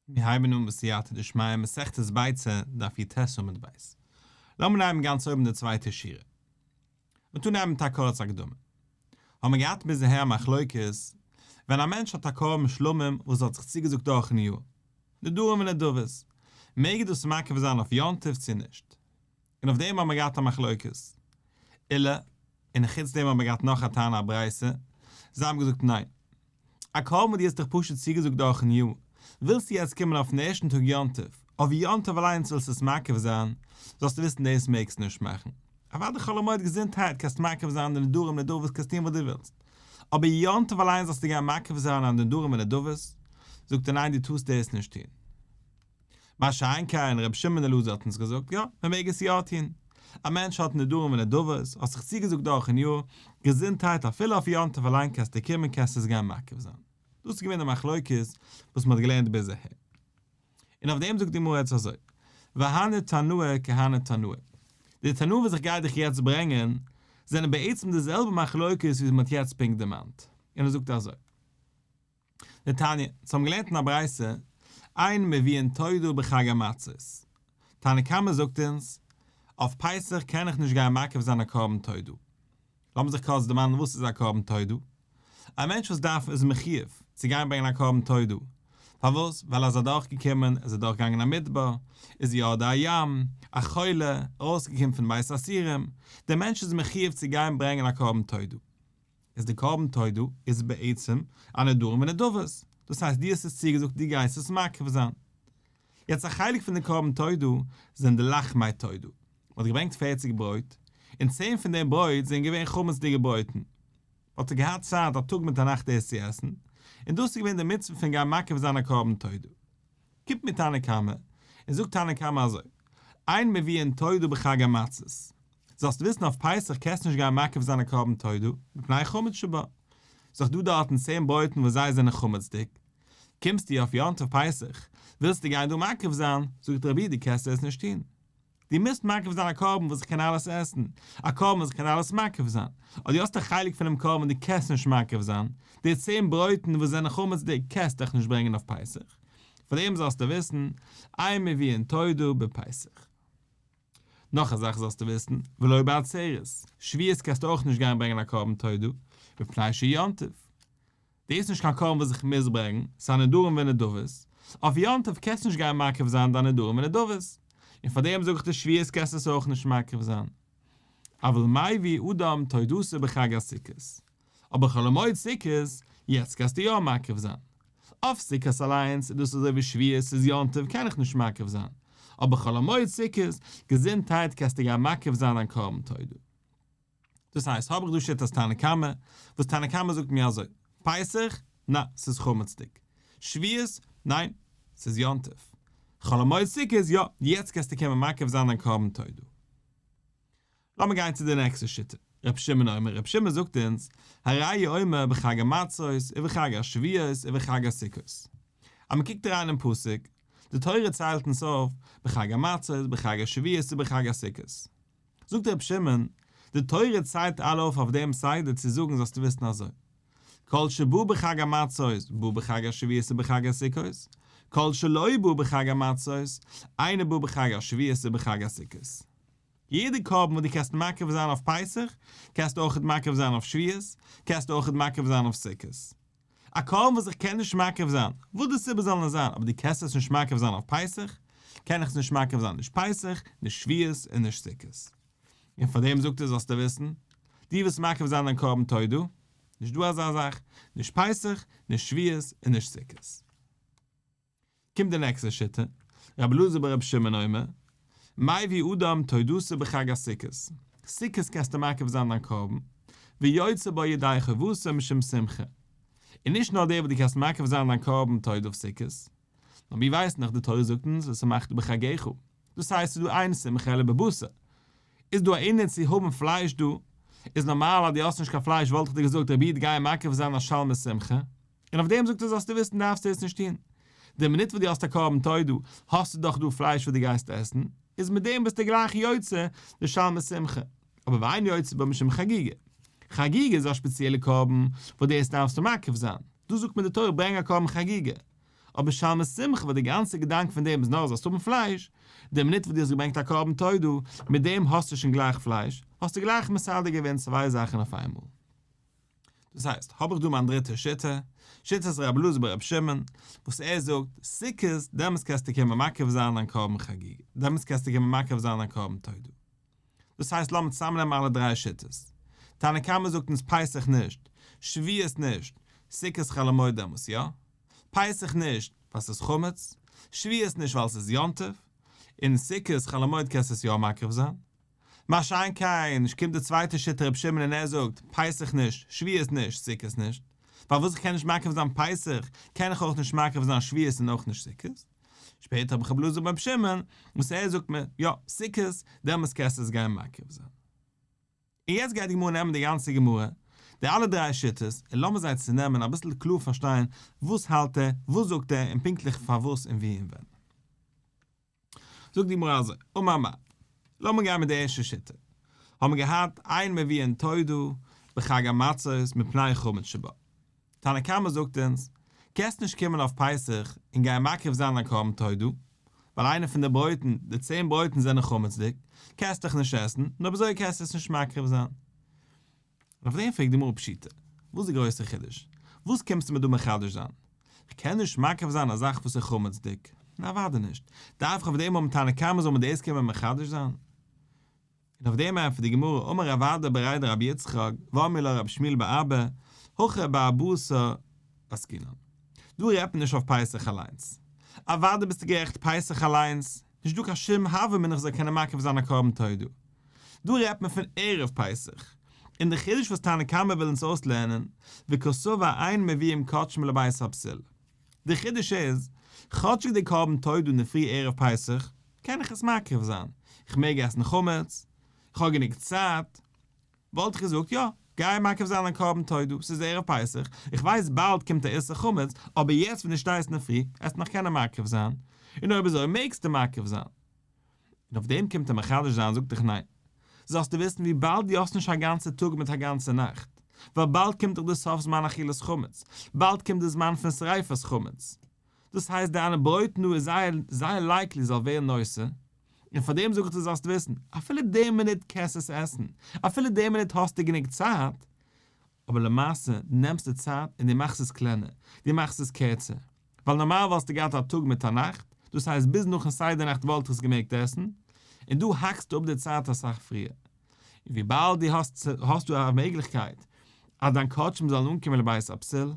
מיר הייבן אן בסייעתא דשמיא מסכת ביצה, דף י"ט עמוד ב'. לאמיר נעמען גאנץ אויבן די צווייטע שורה. מ'טוט נעמען מיט א קורצע הקדמה. האבן מיר געהאט ביז אהער א מחלוקת, ווען א מענטש האט א קרבן שלמים וואס האט זיך צוגעזאגט דורכן יאר, נדרים ונדבות, מעג ער דאס מקריב זיין אויף יום טוב צו נישט? און אויף דעם האבן מיר געהאט א מחלוקת. עולא, און חוץ דעם האבן מיר געהאט נאך א תנא א ברייתא, זיי האבן געזאגט ניין. א קרבן וואס דו האסט דיך פשוט צוגעזאגט דורכן יאר, ווילסטו יעצט קומען אויפן ערשטן טאג יום טוב, אויף יום טוב אליינס ווילסטו עס מקריב זיין, זאלסטו וויסן דאס מעגסטו נישט מאכן. אוודאי חול המועד געזונטהייט קענסטו מקריב זיין די נדרים נדבות קענסט טון וואס דו ווילסט, אבער יום טוב אליינס זאלסטו גיין מקריב זיין א נדרים ונדבות? זאגט ער ניין דו טארסט דאס נישט טון. מה שאין כן רבי שמעון אלעזר האט אונז געזאגט יא, מען מעג עס יא טון. א מענטש האט נדרים ונדבות, האסט זיך צוגעזאגט דורכן יאר, געזונטהייט אפילו אויף יום טוב אליין קענסטו קומען קענסט עס גיין מקריב זיין. דאס איז געווען די מחלוקת וואס מען האט געלערנט ביז אהער. און אויף דעם זאגט די גמרא יעצט אזוי, והני תנאי כהני תנאי. די תנאים וואס איך גיי דיך יעצט ברענגען, זענען בעצם די זעלבע מחלוקת ווי מען האט יעצט פונקט דערמאנט. און ער זאגט אזוי. דתניא, אונז האבן געלערנט אין א ברייתא, אין מביאין תודה בחג המצות. תנא קמא זאגט אונז, אויף פסח קען איך נישט גיין מקריב זיין א קרבן תודה. לאמיר זיך קורץ דערמאנען וואס איז א קרבן תודה. א מענטש וואס דארף איז מחיוב צו גיין ברענגען א קרבן תודה. פארוואס? ווייל ער איז אדורכגעקומען, ער איז אדורכגעגאנגען א מדבר, איז ירדה הים, א חולה, ארויסגעקומען פון בית האסורים, דער מענטש איז מחיוב צו גיין ברענגען א קרבן תודה. איז די קרבן תודה איז בעצם א נדרים ונדבות, דאס הייסט דו האסט עס צוגעזאגט דו גייסט עס מקריב זיין. יעצט א חלק פון די קרבן תודה זענען די לחמי תודה, מען האט געברענגט פערציג ברויט, און צען פון די ברויט זענען געווען חמצ'דיגע ברויטן, האט ער געהאט צייט א טאג מיט א נאכט דאס צו עסן, און דאס איז געווען די מצוה פון גיין מקריב זיין א קרבן תודה. קומט מיר תנא קמא און זאגט תנא קמא אזוי, אין מביאין תודה בחג המצות, זאלסט וויסן אויף פסח קענסט נישט גיין מקריב זיין א קרבן תודה, מפני חמץ שבה. ס'איז דאך דא דארטן צען ברויטן וואס זיי זענען חמצ'דיג. קומסטו אויף יום טוב פסח, ווילסטו גיין דא מקריב זיין, זאגט רבי דו קענסט עס נישט טון. דו מוזט מקריב זיין א קרבן וואס איך קען אלעס עסן, א קרבן וואס איך קען אלעס מקריב זיין. אויב דו האסט א חלק פונעם קרבן און דו קענסט נישט מקריב זיין, די צען ברויטן וואס זענען חמצ'דיג קענסטו דאך נישט ברענגען אויף פסח. פאר דעם זאלסטו וויסן, אין מביאין תודה בפסח. נאך א זאך זאלסטו וויסן, ולא בעצרת, שבועות קענסטו אויך נישט גיין ברענגען א קרבן תודה, מפני שהוא יום טוב. דאס איז נישט קיין קרבן וואס איך מוז ברענגן, ס'איז א נדרים ונדבות, אויף יום טוב קענסטו נישט גיין מקריב זיין דיין נדרים ונדבות, און פאר דעם זאג איך דיר שבועות קענסטו עס אויך נישט מקריב זיין. אבל מביא אדם תודתו בחג הסוכות. אבער חול המועד סוכות, יעצט קענסטו יא מקריב זיין. אויף סוכות אליינס איז דאס אזוי ווי שבועות ס'איז יום טוב קען איך נישט מקריב זיין, אבער חול המועד סוכות, געזונטהייט קענסטו גיין מקריב זיין דיין קרבן תודה. דאס הייסט האב איך דא שיטת תנא קמא, וואס תנא קמא זאגט מיר אזוי, פסח, נא, ס'איז חמצ'דיג. שבועות, ניין, ס'איז יום טוב. חול המועד סוכות, יא, יעצט קענסטו קומען מקריב זיין דיין קרבן תודה. לאמיר גיין צו די נעקסטע שיטה, ר' שמעון אומר, ר' שמעון זאגט אונז, הרי הוא אומר בחג המצות ובחג השבועות ובחג הסוכות. אז מען קוקט אריין אין פסוק, די תורה ציילט אונז אויף, בחג המצות, בחג השבועות ובחג הסוכות. זאגט ר' שמעון, די תורה ציילט אלע אויף אויף דעם סדר צו זאגן זאלסטו וויסן אזוי, כל שבא בחג המצות בא בחג השבועות ובחג הסוכות, כל שלא בא בחג המצות אינו בא בחג השבועות ובחג הסוכות. יעדע קרבן וואס דו קענסט מקריב זיין אויף פסח, קענסטו אויכעט מקריב זיין אויף שבועות, קענסטו אויכעט מקריב זיין אויף סוכות. א קרבן וואס איך קען נישט מקריב זיין, וואס די סיבה זאל נאר זיין, אבער דו קענסט עס נישט מקריב זיין אויף פסח, קען איך עס נישט מקריב זיין נישט פסח, נישט שבועות און נישט סוכות. און פאר דעם זאגט ער זאלסטו וויסן, דו ווילסט מקריב זיין דיין קרבן תודה, נישט דא אזא זאך, נישט פסח, נישט שבועות און נישט סוכות. קומט די נעקסטע שיטה, רבי אלעזר ברבי שמעון אומר, מביא אדם תודתו בחג הסוכות, סוכות קענסטו מקריב זיין דיין קרבן, ויוצא בו ידי חובתו משום שמחה, און נישט נאר דער וואס דו קענסט מקריב זיין דיין קרבן תודה אויף סוכות, נאר מיר ווייסן דאך די תורה זאגט אונז ושמחת בחגך, דאס הייסט ס'איז דא אין שמחה אלא בבשר, איז דא א ענין צו האבן פלייש דא, איז נארמאל אז דו האסט נישט קיין פלייש וואלט איך דיר געזאגט רבי איד גיי מקריב זיין א שלמי שמחה, און אויף דעם זאגט ער זאלסטו וויסן דארפסטו עס נישט טון. די מינוט וואס דו האסט א קרבן תודה האסטו דאך דא פלייש וואס דו גייסט עסן, איז מיט דעם ביסטו גלייך יוצא די שלמי שמחה. אבער ואין יוצא בו משום חגיגה. חגיגה איז א שפעציעלע קרבן וואס דאס דארפסטו מקריב זיין. דא זאגט מיר די תורה ברענג א קרבן חגיגה. אבער שלמי שמחה וואס די גאנצע געדאנק פון דעם איז נאר זאלסט האבן פלייש, די מינוט וואס דו האסט געברענגט א קרבן תודה, מיט דעם האסטו שוין גלייך פלייש, האסטו גלייך מסדר געווען צוויי זאכן אויף איינמאל. דאס הייסט, האב איך דא מיין דריטע שיטה, שיטת רבי אלעזר ברבי שמעון, וואס ער זאגט, סוכות, דעמאלטס קענסטו קומען מקריב זיין דיין קרבן חגיגה, דעמאלטס קענסטו קומען מקריב זיין דיין קרבן תודה. דאס הייסט לאמיר צוזאמנעמען אלע דריי שיטות. תנא קמא זאגט אונז פסח נישט, שבועות נישט, סוכות חול המועד דעמאלטס יא. פסח נישט ווייל ס'איז חמץ, שבועות נישט ווייל ס'איז יום טוב, און סוכות חול המועד קענסטו עס יא מקריב זיין. מה שאין כן קומט די צווייטע שיטה רבי שמעון און ער זאגט, פסח נישט, שבועות נישט, סוכות נישט. פארוואס איך קען נישט מקריב זיין פסח, קען איך אויך נישט מקריב זיין שבועות און אויך נישט סוכות. שפעטער האב איך רבי אלעזר ברבי שמעון וואס ער זאגט מיר, יא, סוכות, דעמאלטס קענסטו עס גיין מקריב זיין. און יעצט גייט די גמרא נעמען די גאנצע גמרא, די אלע דריי שיטות, און לאמיר זיי צונעמען אביסל קלאר פארשטיין וואס האלט ער, וואס זאגט ער, און פונקטליך פארוואס און ווי און ווען. זאגט די גמרא אזוי, אמר מר. לאמיר גיין מיט די ערשטע שיטה. האבן מיר געהאט אין מביאין תודה בחג המצות מפני חמץ שבה. תנא קמא זאגט אונז, קענסט נישט קומען אויף פסח און גיין מקריב זיין א קרבן תודה, ווייל איינע פון די ברויטן, די צען ברויטן זענען חמצ'דיג, קענסט דאך נישט עסן, און אויב אזוי קענסטו עס נישט מקריב זיין. און אויף דעם פרעגט די גמרא פשיטא, וואס איז די גרויסע חידוש? וואס קומסטו מיר דא מחדש זיין? כ'קען נישט מקריב זיין א זאך וואס איז חמצ'דיג? אוודאי נישט. דארף איך אויף דעם האבן תנא קמא זאל מיר דאס קומען מחדש זיין? און אויף דעם ענטפערט די גמרא, אמר רב אדא בריה דרב יצחק, ואמרי לה רב שמואל בר אבא, הכא בארבעה עשר עסקינן. דא רעדט מען נישט אויף פסח אליינס. אוודאי ביסטו גערעכט פסח אליינס, נישט דא קיין שום הוה אמינא איך זאל קענען מקריב זיין א קרבן תודה. דא רעדט מען פון ערב פסח. און די חידוש וואס תנא קמא וויל אונז אויסלערנען, וקסבר אין מביאים קדשים לבית הפסול. די חידוש איז, כאטשיג די קרבן תודה אינדערפרי ערב פסח, קען איך עס מקריב זיין, איך מעג עסן חמץ, איך האב גענוג צייט, וואלט איך געזאגט יא, גיי מקריב זיין א קרבן תודה, ס'איז ערב פסח, איך ווייס באלד קומט א איסור חמץ, אבער יעצט ווען דו שטייסט אינדערפרי, עסט נאך קענען מקריב זיין, און אויב אזוי מעגסטו מקריב זיין. און אויף דעם קומט ער מחדש זיין זאגט דיך ניין, זאלסטו וויסן וויבאלד דו האסט נישט א גאנצע טאג מיט א גאנצע נאכט, ווייל באלד קומט דאך די סוף זמן אכילת חמץ, באלד קומט די זמן פון שריפת חמץ, דאס הייסט דיינע ברויטן דא איז זייער זייער likely זאל ווערן נותר, און פאר דעם זאג איך דיר זאלסט וויסן, אפילו די מינוט קענסט עס עסן, אפילו די מינוט האסטו גענוג צייט, אבער למעשה דו נעמסט די צייט און דו מאכסט עס קלענער, דו מאכסט עס קערצער, ווייל נארמאל וואלסטו געהאט א טאג מיט א נאכט, דאס הייסט ביז נאכן סדר נאכט וואלט איך עס געמעגט עסן, און דא האקסטו אפ די צייט אסאך פריער. און וויבאלד דו האסט האסטו א מעגליכקייט אז דיין קדשים זאלן אנקומען לבית הפסול,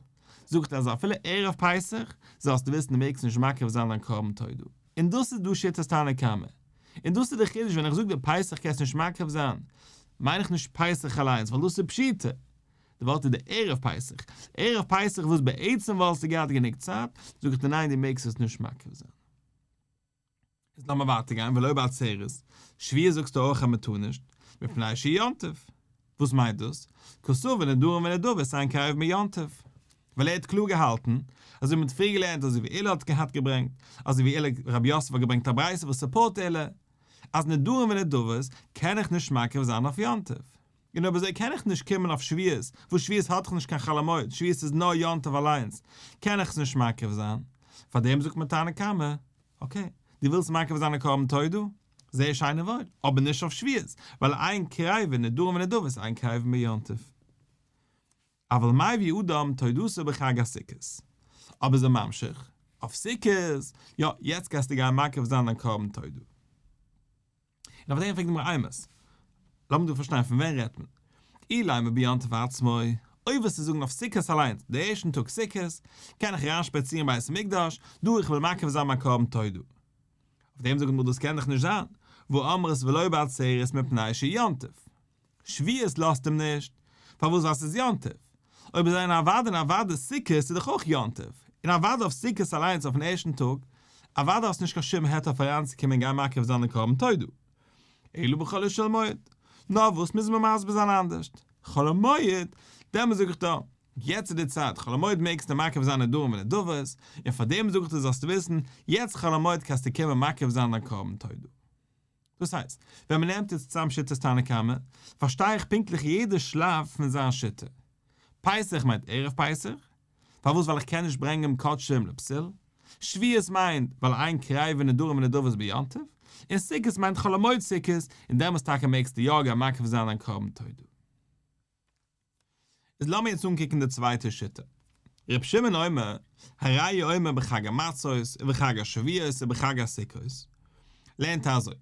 זאגט אז אפילו ערב פסח זאלסטו וויסן דו מעגסט נישט מקריב זיין דיין קרבן תודה. און דאס איז דא שיטת תנא קמא. און דאס איז די חידוש ווען איך זאג דיר פסח קענסט נישט מקריב זיין, מיין איך נישט פסח אליינס ווייל דאס איז פשיטא. די ווארט איז די ערב פסח. ערב פסח וואס בעצם וואלסטו געהאט גענוג צייט, זאג איך דיר ניין דו מעגסט עס נישט מקריב זיין. איז לאמיר ווייטער גיין ולא בעצרת, שבועות זאגסטו אויך אז מען טאר נישט, מפני שהוא יום טוב. וואס מיינט דאס? קסבר נדרים ונדבות אין קרבין ביום טוב. ווייל ער האט קלאר געהאלטן, אזוי ווי מען האט פריער געלערנט אזוי ווי עולא האט געהאט געברענגט, אזוי ווי עולא רב יוסף האט געברענגט א ברייתא וואס support עולא, אז נדרים ונדבות קען איך נישט מקריב זיין אויף יום טוב. און אויב אזוי קען איך נישט קומען אויף שבועות, וואס שבועות האט דאך נישט קיין חול המועד, שבועות איז נאר יום טוב אליינס, קען איך עס נישט מקריב זיין. פארדעם זאגט מיר תנא קמא, okay, דו ווילסט מקריב זיין א קרבן תודה? זייער שיין און וואויל, אבער נישט אויף שבועות, ווייל אין קרבין נדרים ונדבות אין קרבין ביום טוב. אבל מביא אדם תודתו בחג הסוכות. אבער איז ער ממשיך, אויף סוכות, יא, יעצט גייסטו גיין מקריב זיין דיין קרבן תודה. און אויף דעם פרעגט די גמרא אימת, לאמיר דא פארשטיין פון ווען רעדט מען? אילימא ביום טוב עצמו, אויב וועסטו זאגן אויף סוכות אליינס, די ערשטן טאג סוכות, קען איך אריינשפאצירן בית המקדש, דא איך וויל מקריב זיין מיין קרבן תודה. אויף דעם זאגט די גמרא דאס קען דאך נישט זיין, והא אמרת ולא בעצרת מפני שהוא יום טוב. שבועות לאזט אים נישט, פארוואס ווייל ס'איז יום טוב. אויב איז און אוודאי און אוודאי סוכות איז דאך אויך יום טוב, און אוודאי אויף סוכות אליינס אויפן ערשטן טאג, אוודאי האסט נישט קיין שום היתר אויף אריינצוקומען און גיין מקריב זיין די קרבן תודה. אלא בחולו של מועד. נאר וואס מוז מען מסביר זיין אנדערשט? חול המועד, דעמאלס זאג איך דא, יעצט איז די צייט, חול המועד מעגסטו מקריב זיין נדרים ונדבות, און פארדעם זאג איך דיר זאלסטו וויסן, יעצט חול המועד קענסטו קומען מקריב זיין דיין קרבן תודה. דאס הייסט, ווען מען נעמט יעצט צוזאם שיטת תנא קמא, פארשטיי איך פונקטליך יעדע שלב פון זיין שיטה. פסח מיינט ערב פסח, פארוואס ווייל איך קען נישט ברענגען קדשים לפסול? שבועות מיינט ווייל אין קריבין נדרים ונדבות ביום טוב, און סוכות מיינט חול המועד סוכות, און דעמאלס טאקע מעגסטו יא גיין מקריב זיין דיין קרבן תודה. איז לאמיר יעצט אנקוקן די צווייטע שיטה. ר' שמעון אומר, הרי הוא אומר בחג המצות ובחג השבועות ובחג הסוכות, לערנט ער אזוי,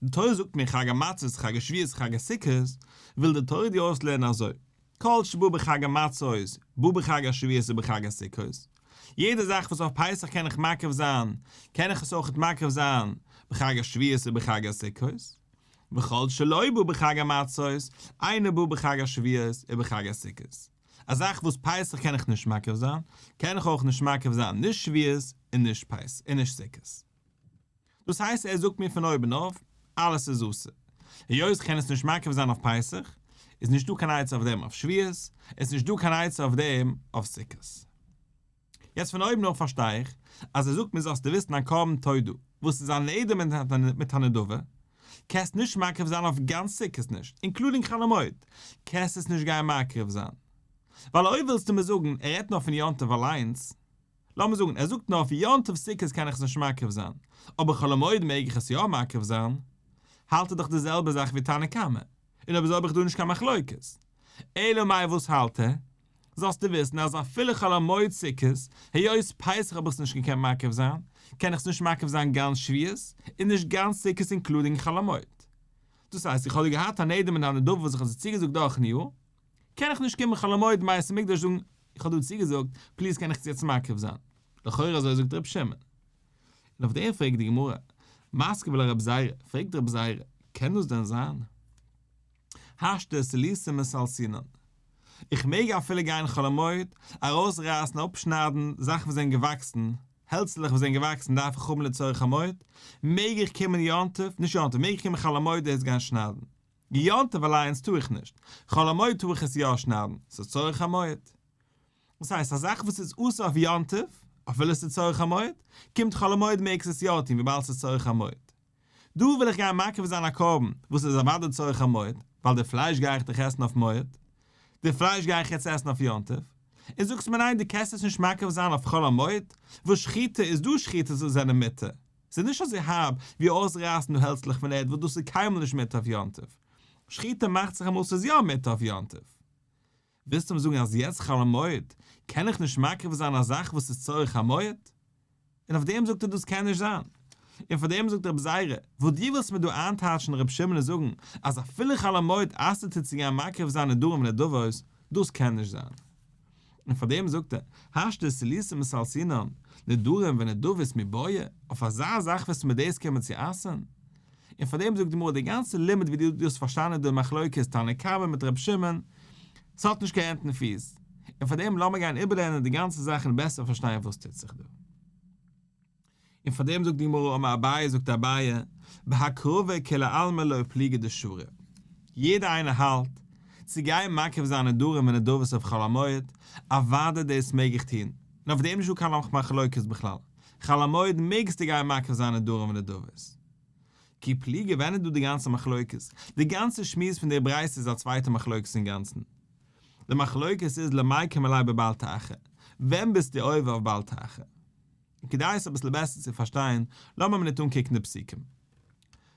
די תורה זאגט מיר חג המצות, חג השבועות, חג הסוכות, וויל די תורה דיר אויסלערנען אזוי, כל שבא בחג המצות, בא בחג השבועות ובחג הסוכות, יעדע זאך וואס אויף פסח קען איך מקריב זיין, קען איך עס אויכעט מקריב זיין בחג השבועות ובחג הסוכות, וכל שלא בא בחג המצות, אינו בא בחג השבועות ובחג הסוכות. א זאך וואס פסח קען איך נישט מקריב זיין, קען איך אויך נישט מקריב זיין נישט שבועות און נישט פסח און נישט סוכות. דאס הייסט ער זאגט מיר פון אויבן אויף, אלעס איז אסור. היות איך קען עס נישט מקריב זיין אויף פסח, איז נישט דא קיין עצה אויף דעם אויף שבועות, עס איז נישט דא קיין עצה אויף דעם אויף סוכות. יעצט פון אויבן אויף פארשטיי איך אז ער זאגט מיר זאלסטו וויסן א קרבן תודה וואס איז א נדר מיט א נדבה, קענסט נישט מקריב זיין אויף גאנץ סוכות נישט, אינקלודינג חול המועד, קענסט עס נישט גיין מקריב זיין. ווייל אויב ווילסטו מיר זאגן ער רעדט נאר פון יום טוב אליינס, לאמיר זאגן ער זאגט נאר אויף יום טוב סוכות קען איך עס נישט מקריב זיין, אבער חול המועד מעג איך עס יא מקריב זיין, האלט ער דאך די זעלבע זאך ווי תנא קמא, און אויב אזוי האב איך דא נישט קיין מחלוקת. אלא מאי וואס האלט ער? זאלסטו וויסן אז אפילו חול המועד סוכות, היות פסח האב איך עס נישט געקענט מקריב זיין, קען איך עס נישט מקריב זיין גאנץ שבועות, און נישט גאנץ סוכות אינקלודינג חול המועד. דאס הייסט איך האב דא געהאט א נדר מיט א נדבה וואס איך האב זיי צוגעזאגט דורכן יאר, קען איך נישט קומען חול המועד אין בית המקדש זאגן איך האב דא צוגעזאגט, פליז קען איך עס יעצט מקריב זיין? לכאורה אזוי זאגט ר' שמעון. און אויף דעם פרעגט די גמרא, מתקיף לה רב זירא, פרעגט רב זירא, קען דאס דען זיין? השתא סילוסי מסלסינן. איך מעג אפילו גיין חול המועד, ארויסרייסן אפשניידן זאכן וואס זענען געוואקסן, העלצלעך וואס זענען געוואקסן דארף איך האבן לצורך המועד, מעג איך קומען יום טוב, נישט יום טוב, מעג איך קומען חול המועד דאס גיין שניידן. יום טוב אליינס טאר איך נישט, חול המועד טאר איך עס יא שניידן, ס'איז צורך המועד. דאס הייסט א זאך וואס איז אסור אויף יום טוב, אפילו ס'איז צורך המועד, קומט חול המועד מעגסט עס יא טון וויבאלד ס'איז צורך המועד. דא וויל איך גיין מקריב זיין א קרבן וואס איז אוודאי צורך המועד, ווייל די פלייש גיי איך דאך עסן אויף מועד, די פלייש גיי איך יעצט עסן אויף יום טוב, און זאגסט מיר ניין דו קענסט עס נישט מקריב זיין אויף חול המועד, וואס שחיטה איז דא שחיטות וואס זענען מותר, ס'איז נישט אזוי הארב ווי אויסרייסן די העלצלעך פון ערד וואס דאס איז קיינמאל נישט מותר אויף יום טוב, שחיטה מאכט זיך אמאל ס'איז יא מותר אויף יום טוב. ווילסטו מיר זאגן אז יעצט חול המועד קען איך נישט מקריב זיין א זאך וואס איז צורך המועד? און אויף דעם זאגט ער דאס קען נישט זיין. און פאר דעם זאגט רב זירא, וואס דו ווילסט מיר דא איינטייטשן רבי שמעון און זאגן אז אפילו חול המועד אסר'ט ער צו גיין מקריב זיין נדרים ונדבות, דאס קען נישט זיין. און פאר דעם זאגט ער, השתא סילוסי מסלסינן, נדרים ונדבות מיבעיא, אויף אזא זאך וועסטו מיר דאס קומען צו אסר'ן? און פאר דעם זאגט די גמרא די גאנצע לימוד ווי דו האסט פארשטאנען די מחלוקת תנא קמא מיט ר' שמעון, ס'האט נישט קיין הענט און פיס, און פאר דעם לאמיר גיין איבערלערנען די גאנצע זאך און בעסער פארשטיין וואס טוט זיך דא. און פאר דעם זאגט די גמרא אמר אביי זאגט אביי בהקרבה כולי עלמא לא פליגי דשרי, יעדער איינער האלט, צו גיין מקריב זיין נדרים ונדבות אויף חול המועד, אוודאי דאס מעג איך טון, און אויף דעם נישטא קיין מחלוקת בכלל, חול המועד מעגסטו גיין מקריב זיין נדרים ונדבות. כי פליגי ווען איז דא די גאנצע מחלוקת? די גאנצע שמועס פון די ברייתא איז א צווייטע מחלוקת אינגאנצן. די מחלוקת איז למיקם עליה בבל תאחר, ווען ביסטו עובר אויף בל תאחר? און כדי עס אביסל בעסער צו פארשטיין, לאמיר מינוט אנקוקן די פסוקים.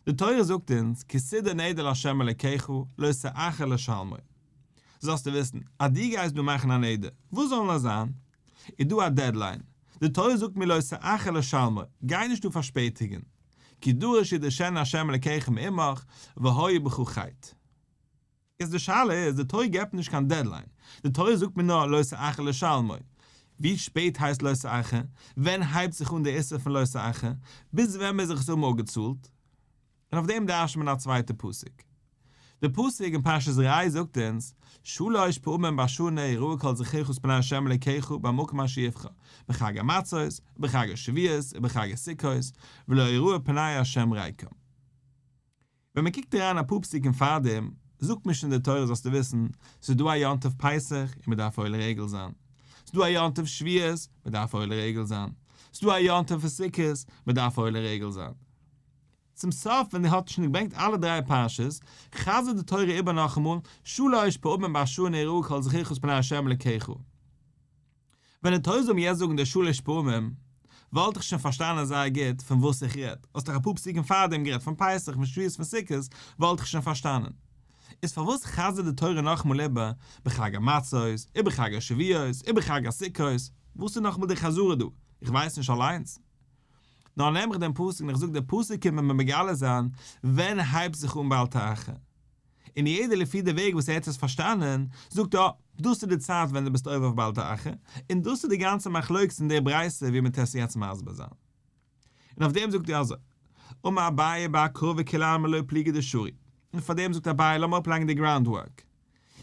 די תורה זאגט אונז, כי תדור נדר לה' אלקיך, לא תאחר לשלמו. זאלסטו וויסן, אז דו גייסט דא מאכן א נדר, וואס זאל נאר זיין, איז דא א deadline. די תורה זאגט מיר לא תאחר לשלמו, גיי נישט דא פארשפעטיגן. כי דרוש ידרשנו ה' אלקיך מעמך, והיה בך חטא. איז די שאלה איז, די תורה געבט נישט קיין deadline, די תורה זאגט מיר נאר לא תאחר לשלמו. ווי שפעט הייסט לא תאחר? ווען הייבט זיך אן די איסור פון לא תאחר? ביז ווען מוז איך עס האבן אפגעצאלט? און אויף דעם דרש'נט מען א צווייטע פסוק. די פסוק אין פרשת ראה זאגט אונז, שלש פעמים בשנה יראה כל זכורך את פני ה' אלוקיך במקום אשר יבחר, בחג המצות, ובחג השבועות, ובחג הסוכות, ולא יראו פני ה' ריקם. ווען מען קוקט אריין אפאר פסוקים פארדעם, זאגט מיר שוין די תורה זאלסטו וויסן, ס'איז דא א יום טוב פסח און מען דארף עולה רגל זיין, ס'איז דא א יום טוב שבועות, מען דארף עולה רגל זיין, ס'איז דא א יום טוב פון סוכות, מען דארף עולה רגל זיין. צום סוף ווען ער האט שוין געברענגט אלע דריי פרשות, חזר'ט די תורה איבער נאכאמאל, שלש פעמים בשנה יראה כל זכורך את פני ה' אלקיך. ווען די תורה זאל מיר יעצט זאגן די שלש פעמים, וואלט איך שוין פארשטאנען זייער גוט פון וואס איך רעד, האסט דאך אפאר פסוקים פארדעם גערעדט פון פסח, פון שבועות, פון סוכות, וואלט איך שוין פארשטאנען. איז פארוואס חזר'ט די תורה נאכאמאל איבער בחג המצות, ובחג השבועות, ובחג הסוכות, וואס איז נאכאמאל די חזרה דא? איך ווייס נישט אליינס. נאר נעם איך דעם פסוק און איך זאג דער פסוק קומט מיר מגלה זיין ווען הייבט זיך אן בל תאחר. און יעדער לפי די וועג וואס ער האט עס פארשטאנען, זאגט אה, דאס איז די צייט ווען דו ביסט עובר אויף בל תאחר, און דאס איז די גאנצע מחלוקת אין די ברייתא ווי מען טוט עס יעצט מסביר זיין. און אויף דעם זאגט ער אזוי, אמר אביי בהקרבה כולי עלמא לא פליגי דשרי, און פאר דעם זאגט אביי לאמיר אפלייגן די ground work,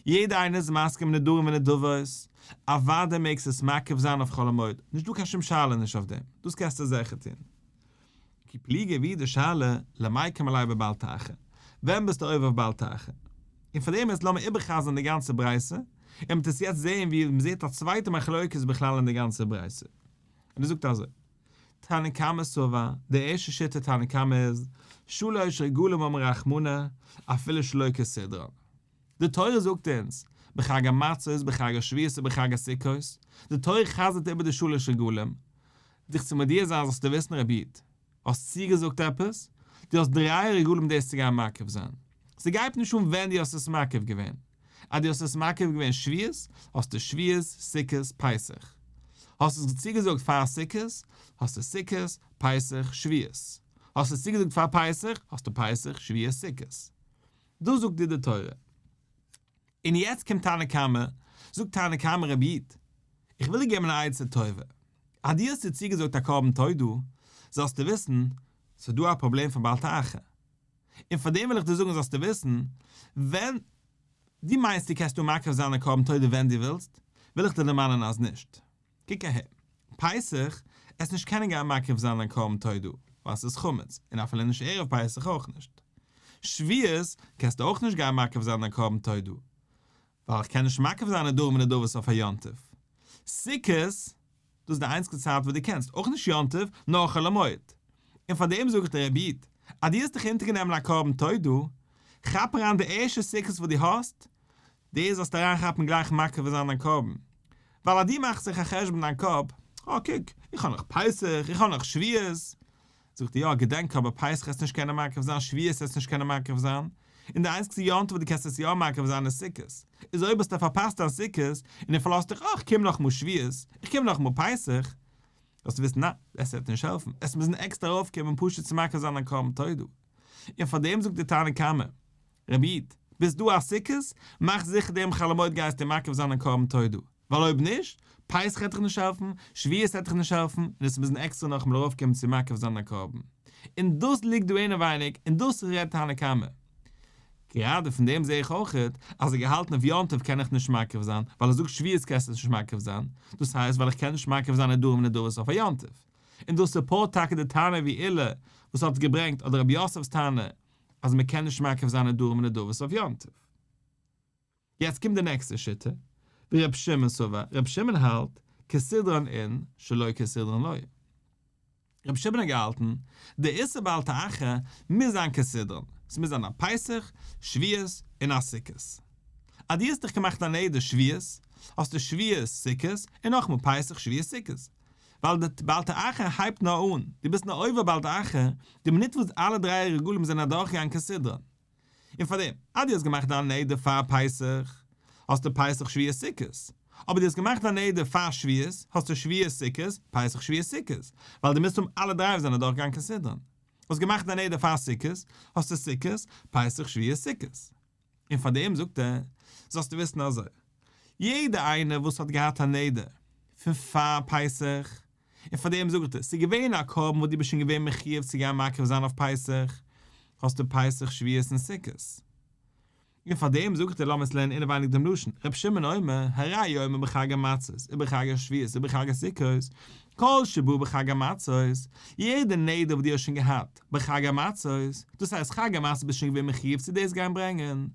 יעדער איינער איז מסכים נדרים ונדבות, אוודאי מעגסט עס מקריב זיין אויף חול המועד, נישט דא קיין שום שאלה נישט אויף דעם, דאס קענסטו זיכער טון. כי פליגי ווי די שאלה, למיקם עליה בבל תאחר, ווען ביסטו עובר אויף בל תאחר? און פאר דעם יעצט לאמיר איבערחזר'ן די גאנצע ברייתא, און מ'טוט עס יעצט זעהן ווי מ'זעהט א צווייטע מחלוקת בכלל אין די גאנצע ברייתא. און ער זאגט אזוי, תנא קמא סבר, די ערשטע שיטה תנא קמא איז, שלש רגלים אמר רחמנא, אפילו שלא כסדרן. די תורה זאגט אונז, בחג המצות, בחג השבועות ובחג הסוכות, די תורה חזר'ט איבער די שלש רגלים, דיך צו מודיע זיין זאלסטו וויסן רבי איד, האסט צוגעזאגט עפעס, דו האסט דריי רגלים דאס צו גיין מקריב זיין, ס'גייט נישט אן ווען דו האסט עס מקריב געווען, אז דו האסט עס מקריב געווען שבועות, האסטו שבועות, סוכות, פסח. האסט עס צוגעזאגט פאר סוכות, האסטו סוכות, פסח, שבועות. האסט עס צוגעזאגט פאר פסח, האסטו פסח, שבועות, סוכות. דאס זאגט דיר די תורה. און יעצט קומט תנא קמא, זאגט תנא קמא רבי איד, איך וויל דיר געבן א עצה טובה, אז דו האסט דיר צוגעזאגט א קרבן תודה, זאלסטו וויסן, ס'איז דא א פראבלעם פון בל תאחר. און פאר דעם וויל איך דיר זאגן זאלסטו וויסן, ווען דו מיינסט דו קענסט דא מקריב זיין א קרבן תודה ווען דו ווילסט, וויל איך דיר דערמאנען אז נישט. קוק אהער, פסח, עסט נישט קענען גיין מקריב זיין דיין קרבן תודה, ווייל ס'איז חמץ, און אפילו נישט ערב פסח אויך נישט. שבועות, קענסטו אויך נישט גיין מקריב זיין דיין קרבן תודה, ווייל איך קען נישט מקריב זיין נדרים ונדבות אויף א יום טוב. סוכות, דאס איז די איינציגסטע צייט וואס דו קענסט, אויך נישט יום טוב, נאר חול המועד. און פאר דעם זאג איך דיר רבי איד, אז דו האסט דיך אונטערגענומען א קרבן תודה, כאפ אריין די ערשטע סוכות וואס דו האסט, דאס זאלסטו אריינכאפן גלייך מקריב זיין דיין קרבן, ווייל אז דו מאכסט זיך א חשבון אין דיין קאפ, אה קוק, איך האב נאך פסח, איך האב נאך שבועות, זאגט ער יא, געדענק אבער פסח עסט נישט קענען מקריב זיין, שבועות עסט נישט קענען מקריב זיין, און די איינציגסטע יום טוב וואס דו קענסט עס יא מקריב זיין איז סוכות, איז אויב האסטו פארפאסט דיין סוכות, און דו פארלאזט דיך אה איך קום נאכאמאל שבועות, איך קום נאכאמאל פסח, זאלסטו וויסן ניין, עס וועט נישט העלפן, עסט מוזן עקסטער ארויפקומען פשוט צו מקריב זיין דיין קרבן תודה. און פאר דעם זאגט די תנא קמא, רבי איד, ביסט דא א סוכות, מאך זיכער דעם חול המועד גייסטו מקריב זיין א קרבן תודה, ווייל אויב נישט, פסח העט דיך נישט העלפן, שבועות העט דיך נישט העלפן, און עס מוזן עקסטערע נאכאמאל ארויפקומען צו מקריב זיין א קרבן. און דאס ליגט דא אינעווייניג, און דאס רעדט תנא קמא. גראדע פון דעם זעה איך אויכעט, אז ער געהאלטן אויף יום טוב קען איך נישט מקריב זיין, ווייל ער זאגט שבועות קענסטו נישט מקריב זיין, דאס הייסט ווייל איך קען נישט מקריב זיין נדרים ונדבות אויף א יום טוב. און דאס support טאקע די טענה ווי עולא וואס האט געברענגט אדער רב יוסף'ס טענה אז מען קען נישט מקריב זיין נדרים ונדבות אויף יום טוב. יעצט קומט די נעקסטע שיטה, ור' שמעון סבר, ר' שמעון האלט, כסדרן אין, שלא כסדרן לא. ר' שמעון האט געהאלטן, די איסור בל תאחר מוז זיין כסדרן, ס'מוז זיין א פסח, שבועות, און א סוכות. אז דו האסט דיך געמאכט א נדר שבועות, האסטו שבועות, סוכות, און נאכאמאל פסח, שבועות, סוכות. ווייל די בל תאחר הייבט נאר אן, דו ביסט נאר עובר בל תאחר, די מינוט וואס אלע דריי רגלים זענען אדורכגעגאנגען כסדרן. און פארדעם, אז דו האסט געמאכט דיין נדר פאר פסח, האסטו פסח שבועות סוכות, אבער דו האסט געמאכט דיין נדר פאר שבועות, האסטו שבועות סוכות, פסח שבועות סוכות, ווייל דו מוזט האבן אלע דריי וואס זענען אדורכגעגאנגען כסדרן. האסט געמאכט דיין נדר פאר סוכות, האסטו סוכות, פסח שבועות סוכות. און פאר דעם זאגט ער, זאלסטו וויסן אזוי, יעדער איינער וואס האט געהאט א נדר פון פאר פסח, און פאר דעם זאגט ער, ס'איז געווען א קרבן וואס דו ביסט שוין געווען מחיוב צו גיין מקריב זיין אויף פסח, האסטו פסח שבועות און סוכות. און פאר דעם זאגט ער, לאמיר עס לערנען אינעווייניג דעם לשון, ר' שמעון אומר, הרי הוא אומר בחג המצות, ובחג השבועות ובחג הסוכות, כל שבא בחג המצות, יעדע נדר וואס דו האסט שוין געהאט בחג המצות, דאס הייסט חג המצות ביסט שוין געווען מחיוב צו דאס גיין ברענגען,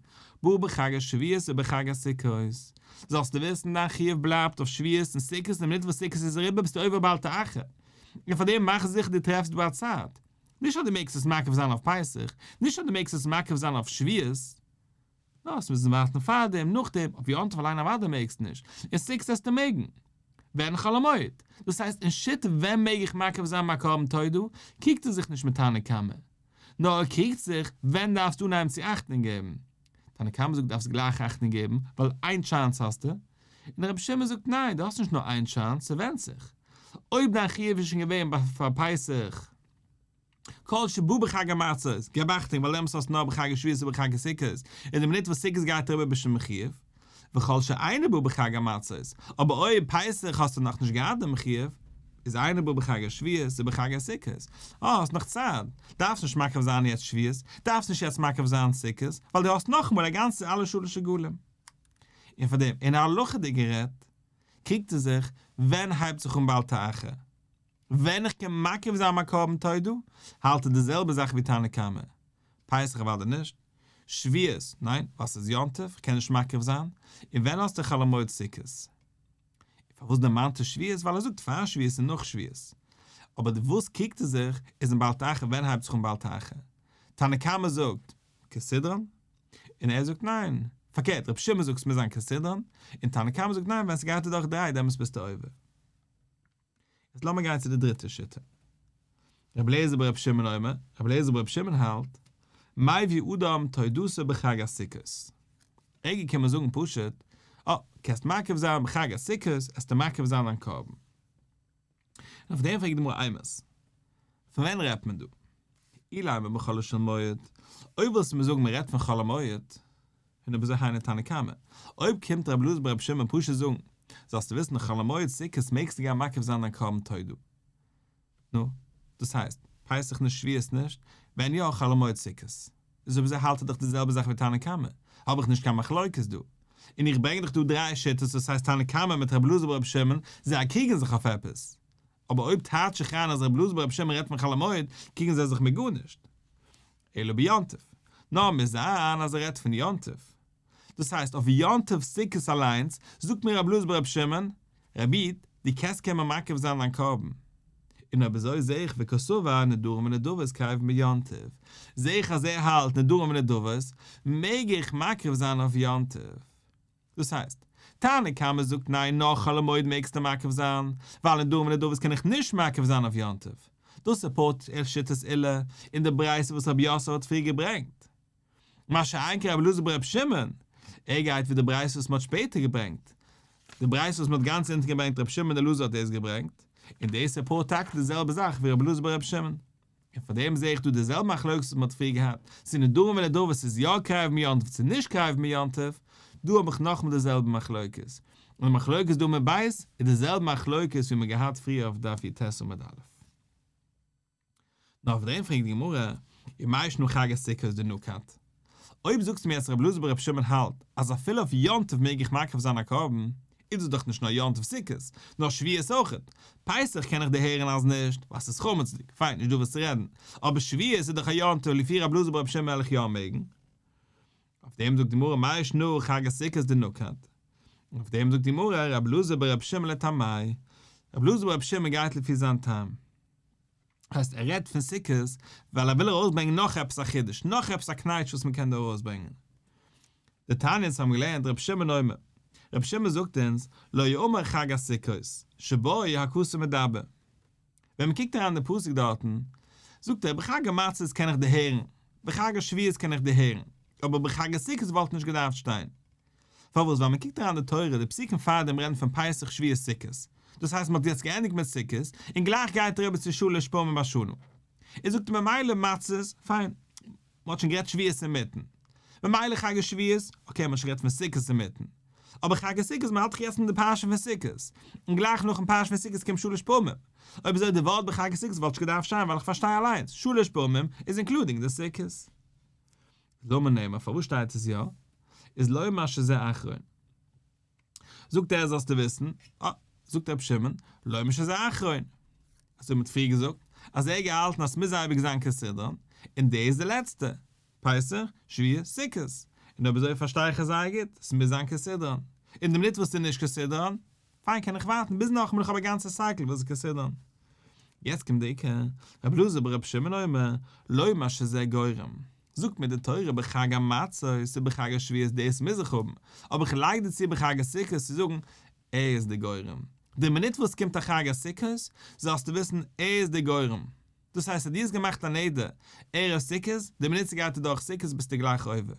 בא בחג השבועות ובחג הסוכות, זאלסטו וויסן דיין חיוב בלייבט אויף שבועות און סוכות, די מינוט וואס סוכות איז אריבער ביסטו עובר בל תאחר, און פאר דעם מאך זיכער דו טרעפסט דא א צייט, נישט אז דו מעגסט עס מקריב זיין אויף פסח, נישט אז דו מעגסט עס מקריב זיין אויף שבועות, נאר עס מוזן ווארטן פארדעם, נאכדעם, אויף יום טוב אליין אוודאי מעגסט נישט, און סוכות עסטו מעגן. ווען חול המועד. דאס הייסט אין שיטה ווען מעג איך מקריב זיין מיין קרבן תודה, קריגט ער זיך נישט מיט תנא קמא. נאר ער קריגט זיך ווען דארפסטו אנהייבן צו אכטונג געבן. תנא קמא זאגט דארפסט גלייך אכטונג געבן ווייל איין chance האסטו. און רבי שמעון זאגט ניין דו האסט נישט נאר איין chance ס'ווענדט זיך. אויב דיין חיוב איז שוין געווען פאר פסח. כל שבא בחג המצות, געב אכטונג ווייל דעמאלטס האסטו נאר בחג השבועות און בחג הסוכות, און די מינוט וואס סוכות גייט אריבער ביסט שוין מחיוב, וכל שאינו בא בחג המצות, אבער אויב פסח האסטו נאכנישט געהאט דעם חיוב, איז אינו בא בחג השבועות ובחג הסוכות, אה האסט נאך צייט, דארפסט נישט מקריב זיין יעצט שבועות, דארפסט נישט יעצט מקריב זיין סוכות, ווייל דו האסט נאכאמאל א גאנצע אלע שלש רגלים. און פאר דעם, אין הלכה'דיג גערעדט, קריגט ער זיך, ווען הייבט זיך אן בל תאחר? ווען איך קען מקריב זיין מיין קרבן תודה, האלט ער די זעלבע זאך ווי תנא קמא. פסח אוודאי נישט. שבועות, ניין, ווייל ס'איז יום טוב, כ'קען נישט מקריב זיין. און ווען האסטו חול המועד סוכות? און פארוואס דערמאנט ער שבועות? ווייל ער זאגט פאר שבועות און נאך שבועות. אבער די וואס קריגט ער זיך איז אין בל תאחר ווען הייבט זיך אן בל תאחר? תנא קמא זאגט, כסדרן. און ער זאגט ניין. פארקערט, רבי שמעון זאגט ס'מוז זיין כסדרן, און תנא קמא זאגט ניין ווען ס'גייט אדורך דריי דעמאלטס ביסטו עובר. יעצט לאמיר גיין צו די דריטע שיטה. רבי אליעזר ברבי שמעון אומר, רבי אליעזר ברבי שמעון האלט, מביא אדם תודתו בחג הסוכות. ער איז געקומען זאגן פשוט, אה, קענסט מקריב זיין בחג הסוכות, עסטו מקריב זיין דיין קרבן. און אויף דעם פרעגט די גמרא אימת, פון ווען רעדט מען דא? אילימא בחולו של מועד, אויב ווילסטו מיר זאגן מען רעדט פון חול המועד, און אויב אזוי היינו תנא קמא, אויב קומט רבי אלעזר ברבי שמעון פשוט זאגן, זאלסטו וויסן חול המועד סוכות מעגסטו גיין מקריב זיין דיין קרבן תודה. נו, דאס הייסט, פסח נישט שבועות נישט, ווען יא חול המועד סוכות. איז אויב אזוי האלט ער דאך די זעלבע זאך ווי תנא קמא, האב איך נישט קיין מחלוקת דא. און איך ברענג דאך דא דריי שיטות וואס הייסט תנא קמא מיט רבי אלעזר ברבי שמעון, זיי קריגן זיך אויף עפעס. אבער אויב טייטש איך איין אז רבי אלעזר ברבי שמעון רעדט פון חול המועד, קריגן זיי זיך מיט גארנישט. אלא ביום טוב. נאר מוז זיין אז ער רעדט פון יום טוב. דאס הייסט אויף יום טוב סוכות אליינס, זאגט מיר רבי אלעזר ברבי שמעון, רבי איד, דו קענסט קומען מקריב זיין דיין קרבן. און אויב אזוי זעה איך וקסבר נדרים ונדבות קרבין ביום טוב, זעה איך אז ער האלט נדרים ונדבות מעג איך מקריב זיין אויף יום טוב. דאס הייסט, תנא קמא זאגט ניין נאר חול המועד מעגסטו מקריב זיין, ווייל נדרים ונדבות קען איך נישט מקריב זיין אויף יום טוב. דאס support שיטת עולא אין די ברייתא וואס רב יוסף האט פריער געברענגט. מה שאין כן רבי אלעזר ברבי שמעון, ער גייט ווי די ברייתא וואס מ'האט שפעטער געברענגט, די ברייתא וואס מ'האט גאנץ אונטן געברענגט רבי שמעון אלעזר האט דאס געברענגט, און דאס support טאקע די זעלבע זאך ווי רבי אלעזר ברבי שמעון. און פאר דעם זעה איך דא די זעלבע מחלוקת וואס מ'האט פריער געהאט, צו נדרים ונדבות איז יא קרבין ביום טוב צו נישט קרבין ביום טוב, דא האב איך נאכאמאל די זעלבע מחלוקת, און די מחלוקת דא מיט בית איז די זעלבע מחלוקת ווי מ'האט געהאט פריער אויף דף י"ט עמוד א'. נאר אויף דעם פרעגט די גמרא, ומאי שנא חג הסוכות דנקט? אויב זאגסטו מיר אז רבי אלעזר ברבי שמעון האלט אז אפילו אויף יום טוב מעג איך מקריב זיין א קרבן, איז דאס דאך נישט נאר יום טוב סוכות, נאר שבועות אויכעט. פסח קען איך דערהערן אז נישט, ווייל ס'איז חמצ'דיג, פיין, נישט דא וואס צו רעדן. אבער שבועות איז דאך א יום טוב לפי רבי אלעזר ברבי שמעון וועל איך יא מעגן. אויף דעם זאגט די גמרא מאי שנא חג הסוכות דנקט. און אויף דעם זאגט די גמרא רבי אלעזר ברבי שמעון לטעמיה, רבי אלעזר ברבי שמעון גייט לפי זיין טעם. הייסט ער רעדט פון סוכות ווייל ער וויל ארויסברענגען נאך עפעס א חידוש, נאך עפעס א קנייטש וואס מ'קען דא ארויסברענגען. דתניא אונז האבן געלערנט רבי שמעון אומר, רבי שמעון זאגט אונז, לא יאמר חג הסוכות, שבו הכתוב מדבר. ווען מ'קוקט אריין אין די פסוק דארטן, זאגט ער בחג המצות קען איך דערהערן, בחג השבועות קען איך דערהערן, אבער בחג הסוכות וואלט נישט געדארפט שטיין. פארוואס? ווייל מען קוקט אריין די תורה, די פסוקים פארדעם רעדן פון פסח שבועות סוכות, דאס הייסט מען האט יעצט געענדיגט מיט סוכות, און גלייך גייט ער איבער צו שלש פעמים בשנה. איז זאגט ער ממילא מצות, פיין, מען האט שוין גערעדט שבועות אינמיטן, ממילא חג השבועות, okay מען האט שוין גערעדט פון סוכות אינמיטן, אבער חג הסוכות מען האלט דאך יעצט אין די פרשה פון סוכות, און גלייך נאכן פרשה פון סוכות קומט שלש פעמים, אויב אזוי די ווארט בחג הסוכות וואלט נישט געדארפט שטיין ווייל איך פארשטיי אליינס, שלש פעמים איז including די סוכות. למה נאמר, פארוואס שטייט עס יא? איז לומר שזה אחרון. זאגט ער זאלסטו וויסן, אה, זאגט רבי שמעון, לומר שזה אחרון. אזוי מ'האט פריער געזאגט, אז ער האט געהאלטן אז ס'מוז אייביג זיין כסדרן, און דער איז די לעצטע, פסח, שבועות, סוכות. און אויב אזוי פארשטיי איך עס זייער גוט, ס'מוז זיין כסדרן. און די מינוט וואס ס'איז נישט כסדרן, פיין קען איך ווארטן ביז נאכאמאל איך האב א גאנצע cycle וואס איז כסדרן. יעצט קומט די עיקר, רבי אלעזר ברבי שמעון אומר, לומר שזה גורם. זאגט מיר די תורה בחג המצות ובחג השבועות דאס מוז איך האבן, אבער איך לייג דערצו בחג הסוכות צו זאגן ער איז די גורם. די מינוט וואס ס'קומט א חג הסוכות, זאלסטו וויסן, ער איז דער גורם. דאס הייסט אז דו האסט געמאכט א נדר ערב סוכות, די מינוט ס'גייט אדורך סוכות ביסטו גלייך עובר.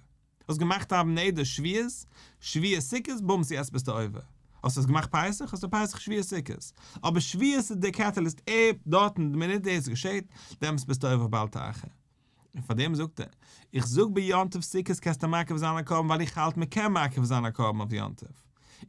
האסט געמאכט א נדר שבועות, שבועות סוכות, בומס יעצט ביסטו עובר. האסט עס געמאכט פסח, האסטו פסח שבועות סוכות. אבער שבועות איז די catalyst, ער, דארטן, די מינוט דאס געשעט, דעמאלטס ביסטו עובר בל תאחר. און פאר דעם זאגט ער, איך זאג ביי יום טוב סוכות קענסטו מקריב זיין א קרבן ווייל איך האלט מען קען מקריב זיין א קרבן אויף יום טוב.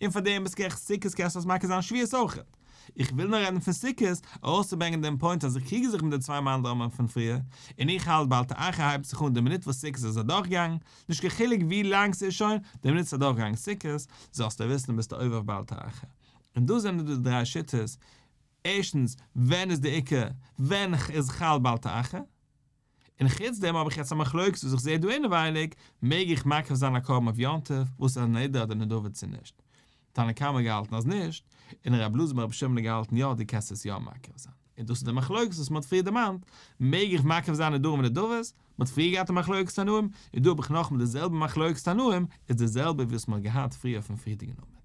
און פאר דעם איז גערעכט סוכות קענסטו עס מקריב זיין שבועות אויכעט. איך וויל נאר רעדן פון סוכות ארויסצוברענגען דעם point אז איך קריג זיך מיט די צוויי מאן דאמרים פון פריער, און איך האלט בל תאחר הייבט זיך אן די מינוט וואס סוכות איז אדורכגעגאנגען, נישט קיין חילוק ווי לאנג ס'איז שוין, די מינוט ס'איז אדורכגעגאנגען סוכות, זאלסטו וויסן ביסטו עובר אויף בל תאחר. און דא זענען דא די דריי שיטות, ערשטנס, ווען איז די עיקר, ווען איז חל בל תאחר? און חוץ דעם האב איך יעצט א מחלוקת וואס איך זעה דא אינעווייניג, מעג איך מקריב זיין א קרבן אויף יום טוב, וואס איז א נדר אדער נדבה צו נישט? תנא קמא געהאלטן אז נישט, און ר' אלעזר ברבי שמעון האט געהאלטן יא דו קענסט עס יא מקריב זיין. און דאס איז די מחלוקת וואס מען האט פריער דערמאנט, מעג איך מקריב זיין נדרים ונדבות? מען האט פריער געהאט א מחלוקת תנאים, און דא האב איך נאכאמאל די זעלבע מחלוקת תנאים, איז די זעלבע ווי וואס מען האט געהאט פריער אויפן פריערדיגן עמוד.